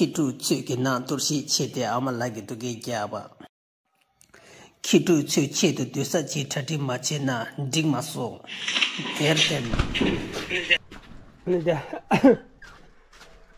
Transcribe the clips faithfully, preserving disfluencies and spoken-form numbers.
ཁྱི་ཕྲུག་ཚོས་ཀྱི་ནང་གཏོར་བཤིག་བྱས་ཏེ་ཨ་མ་ལགས་ཀྱི་སྡུག་སྐད་རྒྱབ་པ། ཁྱི་ཕྲུག་ཚོའི་ཆེད་དུ་སྡོད་ས་ཅིག་གྲ་སྒྲིག་མ་བྱས་ན་འགྲིག་མ་སོང་། དེར་བརྟེན། ནི་དེ།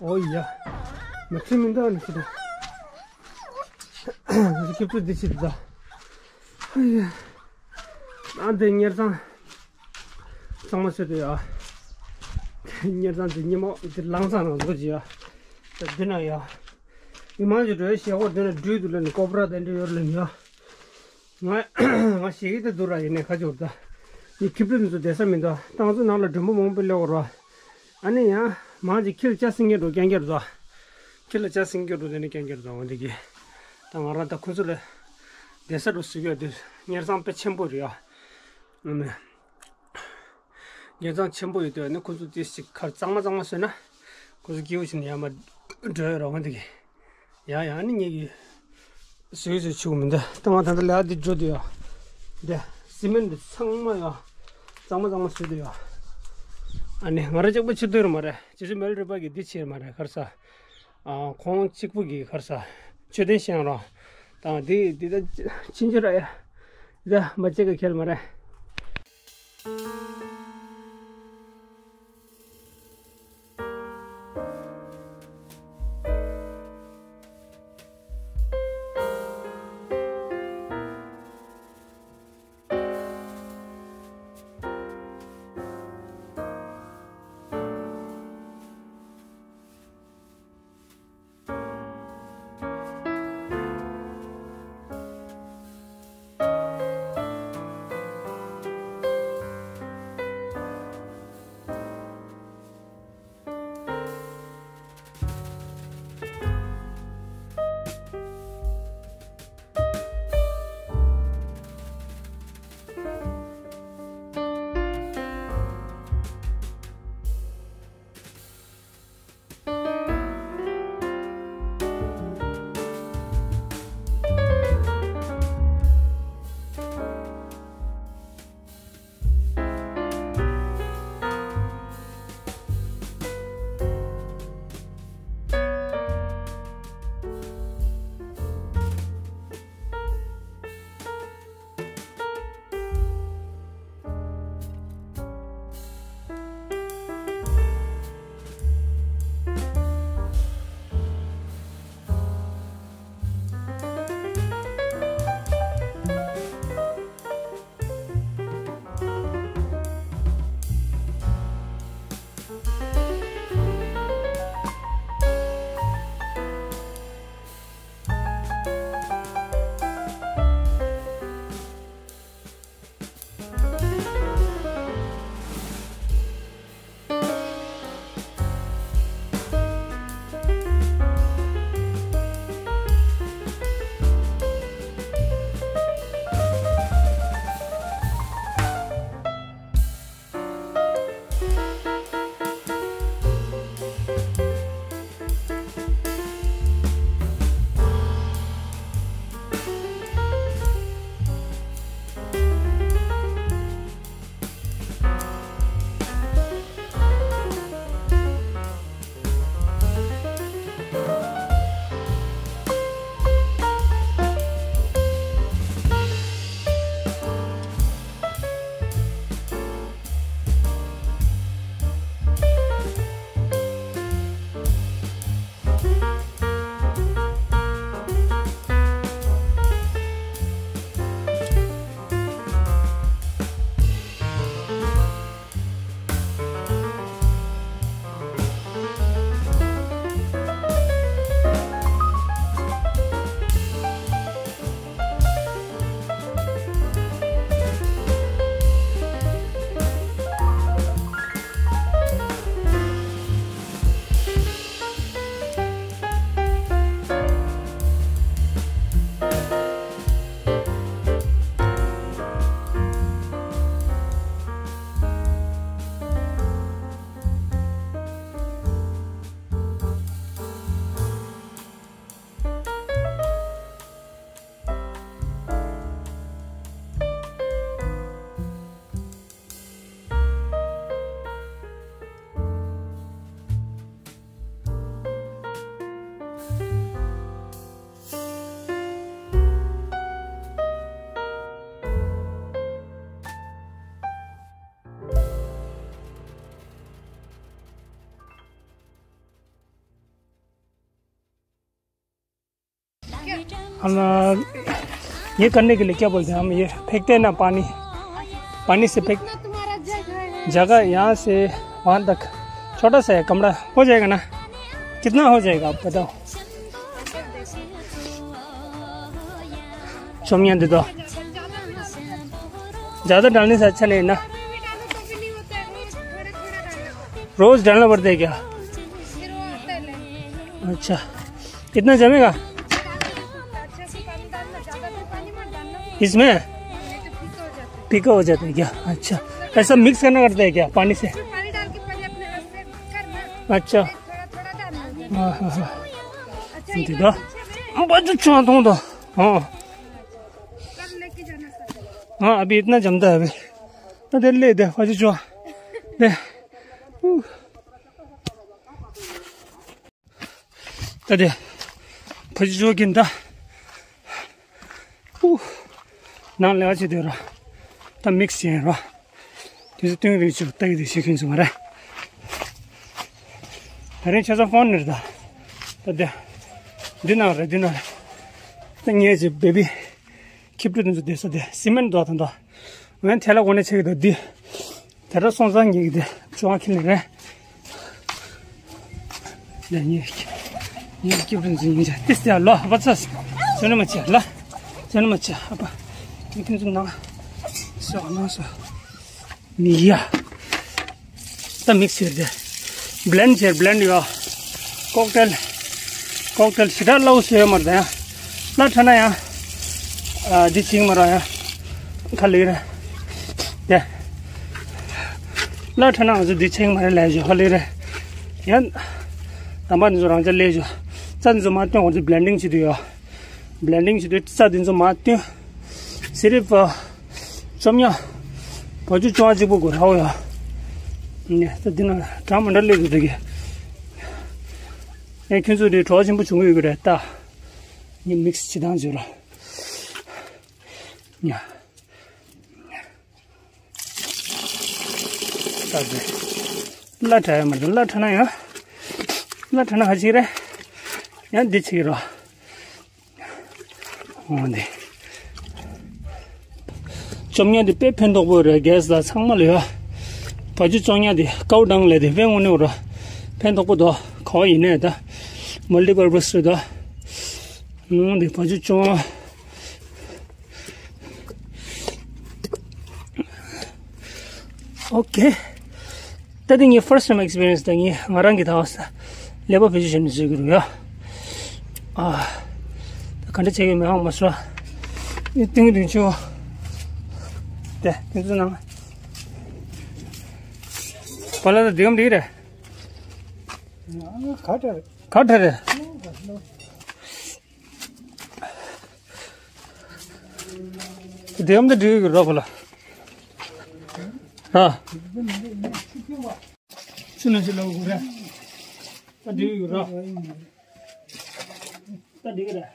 ཨོ་ཡ། མི་ཁྲི་མི་འདུག་ནི་ཁྲི་དང་། ཁྱི་ཕྲུག་འདི་ཕྱིར་འདུག་ཨོ་ཡ། ཨ་འདི་གཉེར་ཚང་། གཙང་མ་བཟོས་འདུག་ཡ། གཉེར་ཚང་འདི་ཉིན་མོ་འདི་ལངས་ཚང་ནང་འཛུལ་གྱི་ཡ། ད་འདི་ན་ཡ། མི་མང་ཞིག་འགྲོ་ཡ་ཞེ་ཧོ་འདི་ན་འགྲུལ་འདུག་ལ་ནི་ཀོ་པ་ར་དེ་འདྲ་ཡོད་ལ་ནི་ཡ། ང་ང་ཞེ་གི་དེ་འདུག་ར་ཡིན་ནས་ཁ་ཅིག་འོར་ད། ནི་ཁྱི་ཕྲུག་འདི་ཚོ་བསྡད་ས་མི་འདུག་ཏང་ཙུའུ་ནང་ལ་མགྲོན་པོ་མང་པོ་སླེབས་འོར་བ། ཨ་ནི་ཡང་མང་ཅིག་ཁྱི་ལ་ལྕགས་སྲིན་གྱི་འགྲོ་རྐྱང་རྐྱང་རེད་དོ། ཁྱི་ལ་ལྕགས་སྲིན་གྱི་འགྲོ་དེ་ནི་རྐྱང་རྐྱང་རེད་དོ་འོ་འདི་གི། ད་ང་རང་ད་ཁོ་ཚོ་ལ་བསྡད་ས་འགྲོ་ཟེར་གི་ཡོད་དེ་གཉེར་ཚང་དཔེ་ཆེན་པོ་རེད་ཡ། ཨ་ནི། གཉེར་ཚང་ཆེན་པོ་ཡོད་དུས་ཨ་ནི་ཁོ་ཚོ་དེ་ཞིག་ཁར་གཙང་མ་གཙང་མ་བཟོས་ན། ཁོ་ཚོ་སྐྱིད་པོ་བྱས་ནས་ཡར་མར་འགྲོ་ཡོད་ར་འོ་འདི་གི། ཡ་ཡ་ནི་ངེད་ཀྱི་བཟོས་བཟོས་ཆུག་མི་འདུག་ད་ང་ད་ལྟ་ལས་ཀ་འདི་འགྲོ་འདུག་ཡ། འདི་སི་མེན་འདི་ཚང་མ་ཡ། གཙང་མ་གཙང་མ་བཟོས་འདུག་ཡ། ཨ་ནི་ང་རང་གཅིག་པོ་བྱེད་འདོད་རེད་མ་རེད། ཇི་ཞུ་མེལ་རི་པ་གི་འདི་བྱེད་མ་རེད་གར་ས། ཨ་ཁོང་གཅིག་པུ་གི་གར་ས། མཆོད་རྟེན་བཞེངས་རོགས། དང་འདི་འདི་ད་ཕྱིན་ཆད་ར་ཡ། འདི་ད་མ་བྱེད་གི་ཁེལ་མ་རེད། हम, ये करने के लिए क्या बोलते हैं हम? ये फेंकते हैं ना पानी, पानी से फेंक, जगह यहाँ से वहाँ तक छोटा सा है कमरा, हो जाएगा ना? कितना हो जाएगा आप बताओ? चौमिया दे दो। ज़्यादा डालने से अच्छा नहीं ना। रोज डालना पड़ता है क्या? अच्छा, इतना जमेगा इसमें? फीका हो जाता है क्या? अच्छा, ऐसा मिक्स करना पड़ता है क्या पानी से? अच्छा। हाँ, हाँ, हाँ। ठीक है। बच्चों छुआ तुम तो। हाँ। हाँ, अभी इतना जमता है अभी। तो दे ले दे, बच्चों छुआ। दे। ད་དེ། ཕ་ཆུ་ཆུ་གིན་ད། ཨུ། ནང་ལས་ཀ་བྱེད་དུས་ར། ད་མིག་སི་བྱས་ར། དེ་ཚོ་སྟོན་རིགས་ཆུ་ལྟ་གི་དེ་ཤེས་མཁན་ཚོ་མ་རེད། ད་རིང་ཆ་ཚང་ཕོན་ནས་རེད་ད། ད་དེ། འདི་ནང་རེད་འདི་ནང་རེད། ད་ངས་ཅི་བེ་བི། ཁྱི་ཕྲུག་དེ་ཚོ་བསྡད་ས་དེ་སི་མེན་རྡོག་དང་དོ། ཝན་ཐལ་ལ་གོ་ནས་ཆེ་གི་དོ་འདི། དེ་ར་སོང་ཙང་ངེད་ཀྱི་དེ་བཅོ་ལྔ་ཁྱི་ལེན་རེད། ལས་ངེད་ཀྱི་ངེད་ཀྱི་ཕྲུ་གུ་ཡིན་ཅག་ཏིས་ཏེ་ལོ་བ་ཚ་ཟེར་ནི་མ་བྱེད་ལ། ཟེར་ནི་མ་བྱེད་ཨ་ཕ། ངེད་ཀྱི་ཚོ་ནང་སོ་ནང་སོ། མི་ཡ། ད་མིག་སི་བྱེད་དེ། བྷི་ལེན་ཌི་བྱེད་བྷི་ལེན་ཌི་ཡོད། ཀོག་ཊེལ། ཀོག་ཊེལ་ཞེ་དྲག་སླ་བོ་བཟོས་ཡོད་མ་རེད་ཡ། སླ་དྲགས་ན་ཡང་། ཨ་འདི་བྱེད་ཀྱི་མ་རེད་ཡ། ཁ་ལིར། དེ། སླ་དྲགས་ན་ང་ཚོ་འདི་བྱེད་ཀྱི་མ་རེད་ལས་ཞོ་ཁ་ལིར། ཡང་། དམ་པ་འདི་ཚོ་རང་ཅག་ལས་ཞོ། རྩྭ་འདི་ཚོ་མ་སྟོན་ང་ཚོ་བྷི་ལེན་ཌིང་བྱེད་དུས་ཡོད། བྷི་ལེན་ཌིང་བྱེད་དུས་རྩྭ་འདི་ཚོ་མ་སྟོན། སི་རིབ། བཅོམ་ཉ། བ་ཅུ་བཅོ་ལྔ་གཅིག་པུ་དགོས་ར་བ་ཡ། ནས་ད་འདི་ན་གྲངས་མ་འདྲ་སླེབས་འདུག་གི། ཨེ་ཁྱོད་ཚོ་འདི་གྲོགས་ཆེན་པོ་བྱུང་གི་ཡོད་ཀྱི་རེད་ད། ངས་མིག་སི་བྱེད་སྟངས་བརྗོད་ར། ཉ། ད་འདི། སླ་དྲགས་ཡ་མ་རེད་སླ་དྲགས་ན་ཡང་། སླ་དྲགས་ན་ཧ་ཅིག་རེད། ཡང་འདི་བྱེད་ཀྱི་ར། འོ་འདི། བཅོམ་ཉ་འདི་དཔེ་ཕན་ཐོགས་པོ་རེད་གེ་སི་ལ་ཚང་མ་ལ་ཡོད། བ་ཅུ་བཅོ་ལྔ་འདི་ཀའུ་ཌང་ལས་འདི་དཔེ་དངོས་གནས་ར། ཕན་ཐོགས་པོ་དོ་ག་བ་ཡིན་ནས་ད། མལ་ཊི་པར་པོ་སི་རེད་ད། འོ་འདི་བ་ཅུ་བཅོ་ལྔ། ཨོ་ཁེ། ད་དེ་ངའི་first time experience ད་ངས་ང་རང་གི་ད་བ་ས་ཀླད་པ་བེད་སྤྱོད་བྱས་ནས་བཟོས་ཀྱི་རེད་ཡ། ཨ། ད་ག་འདྲ་བྱས་ཡོད་མེད་ཧང་མ་སོ། ངས་ཏིང་རིང་ཆུ། དེ་དེ་ཚོ་ནང་། པ་ལ་ད་འདི་གམ་འདི་རེད། ག་འདྲ་རེད། ག་འདྲ་རེད། དེ་འམ་དེ་འགྲིག་གི་རོ་ཕ་ལ། ཨ། ཆུ་ན་ཆུ་ལ་གུ་ར། ད་འགྲིག་གི་རོ། ད་འགྲིག་གི་ར།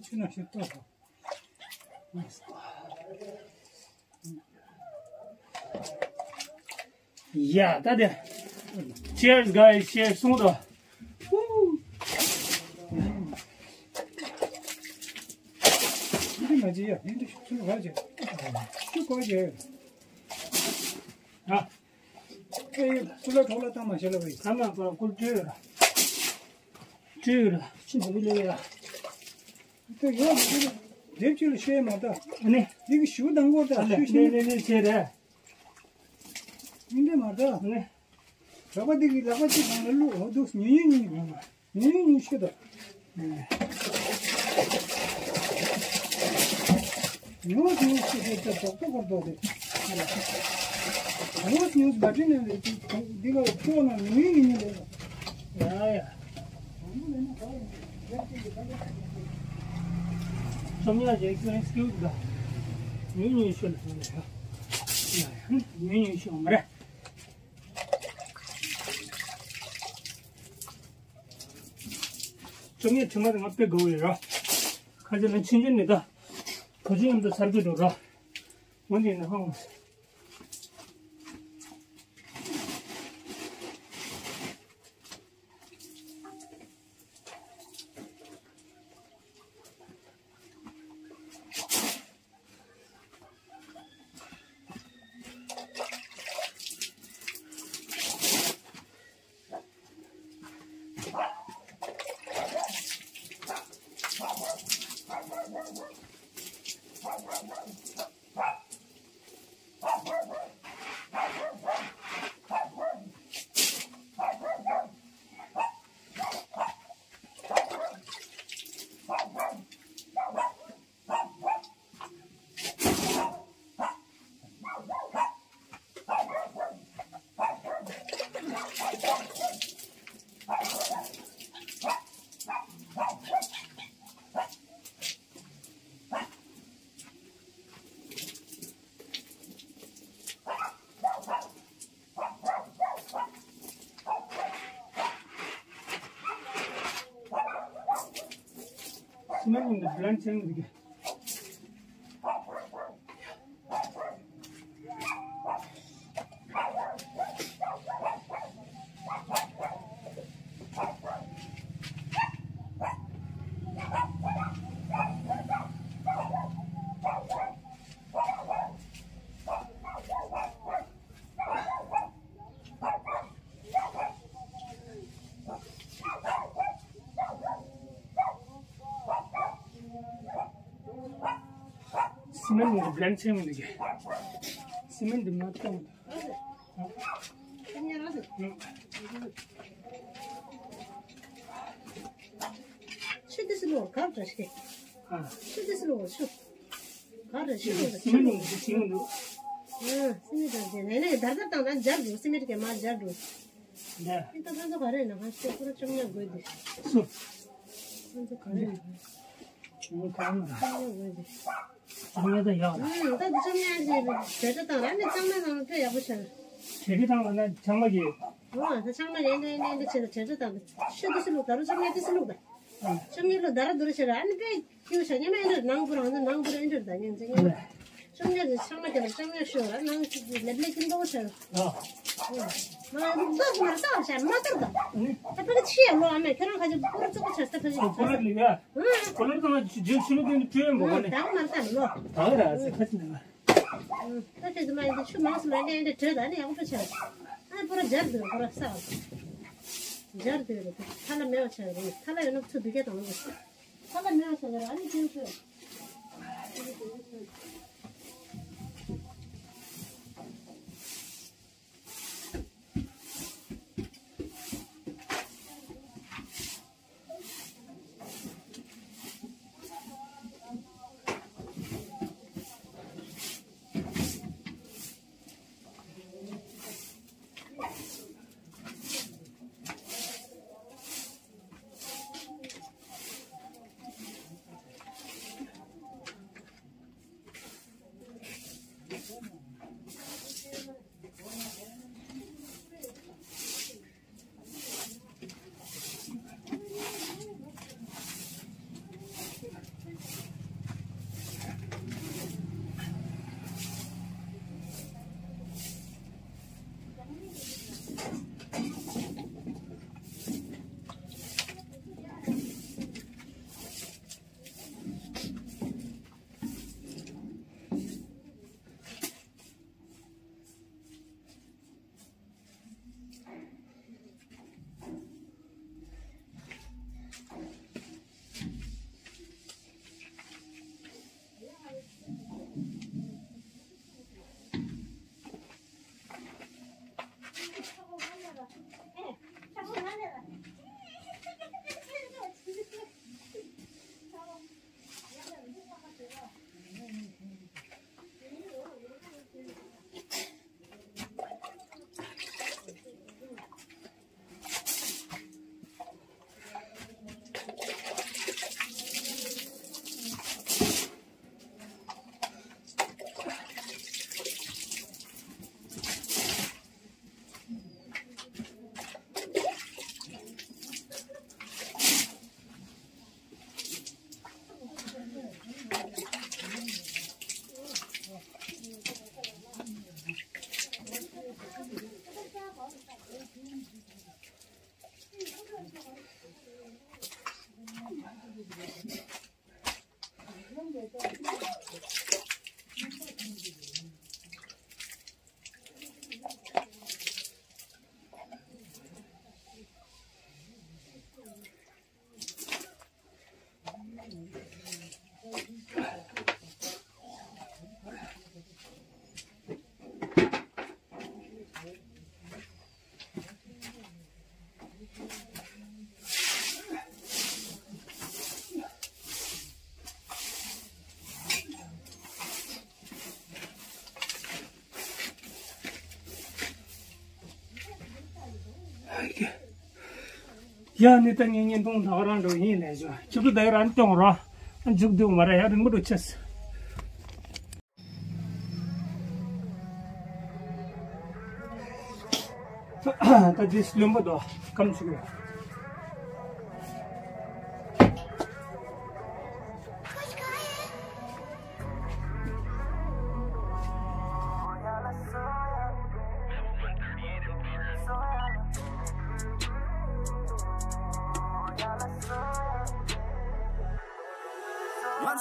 ཆུ་ན་ཆུ་ཏོ། ཡ་ད་དེ། Cheers guys, cheers སོང་དོ། འདི་མ་བྱེད་ཡ། འདི་འདྲ་ཤུགས་ཆུ་ག་བྱེད། ཤུགས་ག་བྱེད། ཨ། ཨེ་ཡ་སུ་ལ་གྲོགས་ལ་བཏང་མ་བྱེད་ལ་བའི། ཁ་མ་པ་ཀུལ་བྲིས་ཡོད་ར། བྲིས་ཡོད་ར་ཆུ་འདི་ལས་ཡ། དེ་ཡོད་མ་རེད། དེབ་ཅིག་ལ་ཤེས་མ་ད། ཨ་ནི། འདི་གི་ཞུ་དང་གོ་ད་ཨ་ལེ་ཤུ་ཤེས། ནི་ནི་ནི་བྱེད་རེད། མི་འདྲ་མ་ད། ཨ་ནི། གྲྭ་པ་འདི་གི་ལག་པ་གཅིག་གང་ལ་བླུག་འོ་འདུག་ཉུང་ཉུང་ཉུང་ཉུང་། ཉུང་ཉུང་ཉུང་ཤོད་དོ། ཉུང་ཉུང་ཤོད་ཤོད་ད་རྡོག་རྡོག་གོར་རྡོག་དེ། ཉུང་ཉུང་བ་ཏི་ནས་འདི་ག་ཁྱོད་ན་ཉུང་ཉུང་ཉུང་ཉུང་ལས། ཡ་ཡ། བཅོམ་ཡ་ཞིག་ཁྱོད་སྐྱིད་འདུག་ཉུང་ཉུང་ཤོད་ལ་ཉུང་ཉུང་ཤོད་མ་རེད། བཅོམ་ཡ་དྲི་མ་དེ་ང་དཔེ་དགའ་བོ་ཡོད་ར། ཁ་ཆེ་ལ་ཆུང་ཆུང་ནས་ད། བུ་ཆུང་མཉམ་དུ་ཚར་གི་འགྲོ་ར། འོན་ཏེ་ན་ཧང་། མ་ཡིན་ད་བླན་ཆེན་འདི་གི། སི་མེན་ནི་བླན་ཆེན་མི་འདུག་གས། སི་མེན་འདི་མ་བཏང་། ཆུ་དེ་སི་ལོ་གར་འདྲ་ཞིག་ཨ། ཆུ་དེ་སི་ལོ་ཆུ། གར་འདྲ་ཞིག་ལོ་སི་མེན་ནི་འདི་ཆེན་མི་འདུག་ཨ། སི་མེན་དང་དེ་ནས་ནས་དར་དར་དང་ད་འཇར་འགྲོ། སི་མེན་གས་མ་འཇར་འགྲོ། འདི་ད་ཁོང་ཚོ་ག་རེ་ན་ཧ་ཤེས་ཁོ་ར་བཅོ་ལྔ་དགོས་འདི། སུ། ཁོང་ཚོ་ག་རེ་ན་ཧ། ཁོང་ཚོ་ག་རེ་ན་ཧ། བཅོ་ལྔ་དགོས་འདི། བཅོ་ལྔ་ད་ཡག་ར། ཨང་། ད་བཅོ་ལྔ་གི་གྲ་སྒྲིག་བཏང་ར་ནི་གཙང་མ་ནང་དཔེ་ཡག་པོ་བྱ། གྲ་སྒྲིག་བཏང་ལ་ན་ཚང་མ་གི། ཨང་། ད་ཚང་མ་གི་ཨེ་འདྲ་ཨེ་འདྲ་བྱས་ད་གྲ་སྒྲིག་བཏང་ད་ཤོད་དུ་སི་ལུག་ད་རུ་བཅོ་ལྔ་དུ་སི་ལུག་ད། ཨང་། བཅོ་ལྔ་ལོ་ད་ར་དུ་རུ་བྱས་ར་ཨ་ནི་དཔེ་ཁྱེའུ་བྱ་ཉེ་མ་ཨེ་འདྲ་ནང་བུ་རང་ཚོ་ནང་བུ་ར་ཨེ་འདྲ་ད་ཉེ་ཚེ་ཉེ་མ། བཅོ་ལྔ་གི་ཚང་མ་གི་བཅོ་ལྔ་ཤོད་ར་ནང་ལེབ་ལེ་ཀིན་པོ་བྱ། ཨང་། མ་རུག་ད་མ་ར་ས་བྱ་མ་ཏར་ད། ད་ཕ་གི་ཆི་ཡ་ལོ་ཨ་མ་ཁྱེད་རང་ཁ་ཅིག་པུ་ར་བཙོག་པོ་ཆ་ས་ཕ་གི། ཨང་། ཀོ་ལར་དང་ཇེ་ཤི་ལོ་དེ་ནི་བྲོས་ཡོང་བ་ནི། ད་མ་ད་ལོ། ད་ར་ཟེར་ཁ་ཅི་ནི། ད་ཁ་ཅི་མ་ཡིན་ཆུ་མང་སུ་ལ་ནི་འདི་བྲོས་ད་ནི་ཡག་པོ་ཆ། ཨ་པོ་ར་ཇར་དུ་པོ་ར་ས། ཇར་དུ་རེད། ཐ་ལ་མེ་བ་ཆ་རེད། ཐ་ལ་ཡོད་ན་ཚུ་དུ་གེ་དང་རེད། ཐ་ལ་མེ་བ་ཆ་རེད། ཨ་ནི་ཅིན་ཚུ། ཡ་ནི་ད་ངས་བརྙན་ཐུང་ད་ག་རང་འགྲོ་ཡིན་ལས་བྱུང་ཁྱེད་ཚོ་ད་ག་རང་སྟོན་རོགས། ཨ་མཇུག་བསྡུ་མ་རེད་ཡ་རིང་པོ་འགྲོ་ཆེས། ད་དེ་བློན་པོ་དོ་སྐམ་ཆུ་གི། ཡ་ད་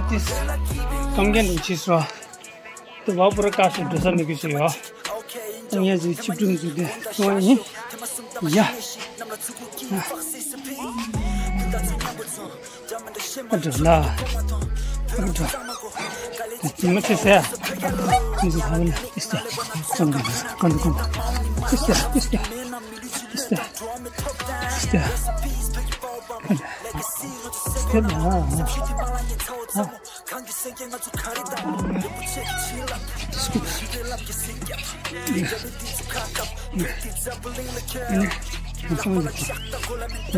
ཏིས་གཏོང་མཁན་དུ་ཕྱིས་སོ། དུ་བ་པུ་ར་ཀ་ཤི་འགྲོ་ས་མི་དགོས་ཤེས་ཡོད། ངས་ཅིག་ཆིབས་སྒྲུང་བཟོས་ཏེ་བྱུང་བ་ཡིན། ཡ། ཨ་འགྲོ་ལ། ཨ་འགྲོ། དེ་མི་ཚེ་ཟེར། མི་ཚེ་ཧ་ལ་ཨིས་ཏེ། ཙམ་གྱི་ཀོན་ཀོན། ཨིས་ཏེ་ཨིས་ཏེ། ཨིས་ཏེ། ཨིས་ཏེ། ཨིས་ཏེ་ལ། དེ་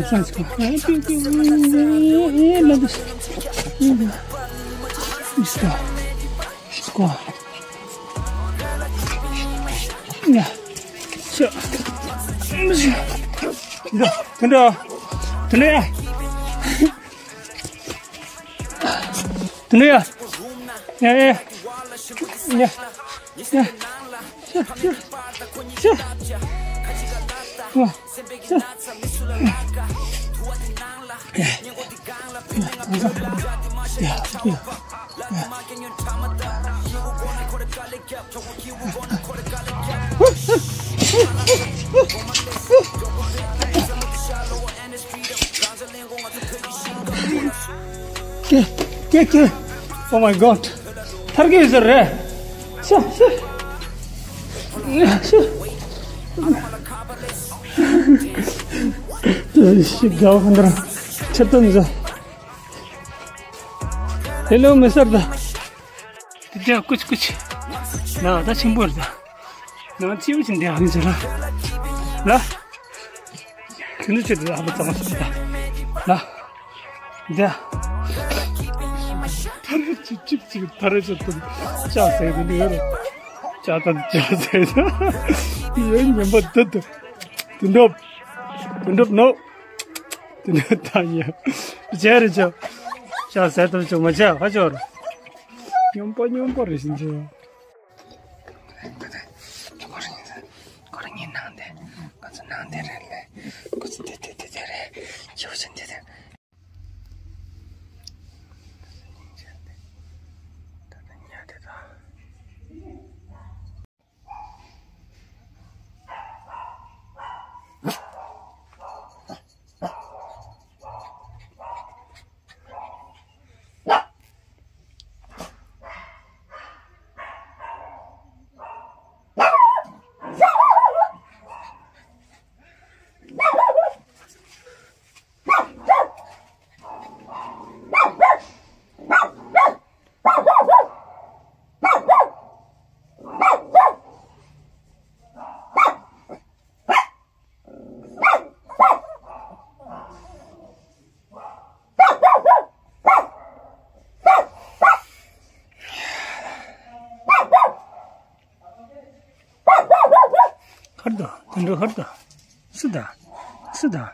འདྲ། དེ་འདྲ་ཡ། དེ་འདྲ་ཡ། ཡ་ཡ་ཡ། ཡ། ཡ། ཤ། ཤ། ཤ། ཤ། ཤ། ཡ། ཡ། ཡ། ཀེ། ཀེ། ཀེ། Oh my God. ཐར་གི་ཟེར་རེད། ཤ། ཤ། ཤ། ཤ་དགའ་བ་འདྲ། ཆེ་དོན་ཟེར། ཧེ་ལོ་མི་སར་ད། དེ་ཀུ་ཅི་ཀུ་ཅི། ན་ད་ཆེན་པོ་རེད་ད། ན་ཅི་བ་ཅིན་དེ་ཨ་ནི་ཟེར་ལ། ལ། ཁྱོད་ཚོ་ཆེད་དུ་ཨ་མ་གཙང་མ་ཞིག་ད། ལ། དེ། ཐ་རེ་ཅི་ཅིག་ཅིག་ཐ་རེ་ཅི་ཏུ། ཅག་ཟེར་དུ་ནི་ཡོད་རེད། ཅག་ད་ཅག་ཟེར་དུ། ཡོད་ཉན་པ་དུ་དུ། དུ་འགྲོ། དུ་འགྲོ་ནོ། དུ་འགྲོ་ད་ཉན། ཅག་རེད་ཅག་ཅག་ཟེར་དུ་ཅག་མ་ཅག་ཧ་ཅག་རེད། སྨྱོན་པ་སྨྱོན་པ་རེད་ཟིན་ཅག་ཁོ་རང་ཉིད་ཁོ་རང་ཉིད་ནང་དེ། ཁོ་ཚོ་ནང་དེ་རེད་ལེ། ཁོ་ཚོ་དེ་དེ་དེ་དེ་རེད། ཁྱེའུ་ཆེན་དེ་དེ། ད་ལྟ་ཉལ་དེ་དང་། ཧར་དང་། དུད་འགྲོ་ཧར་དང་། སུ་དང་། སུ་དང་།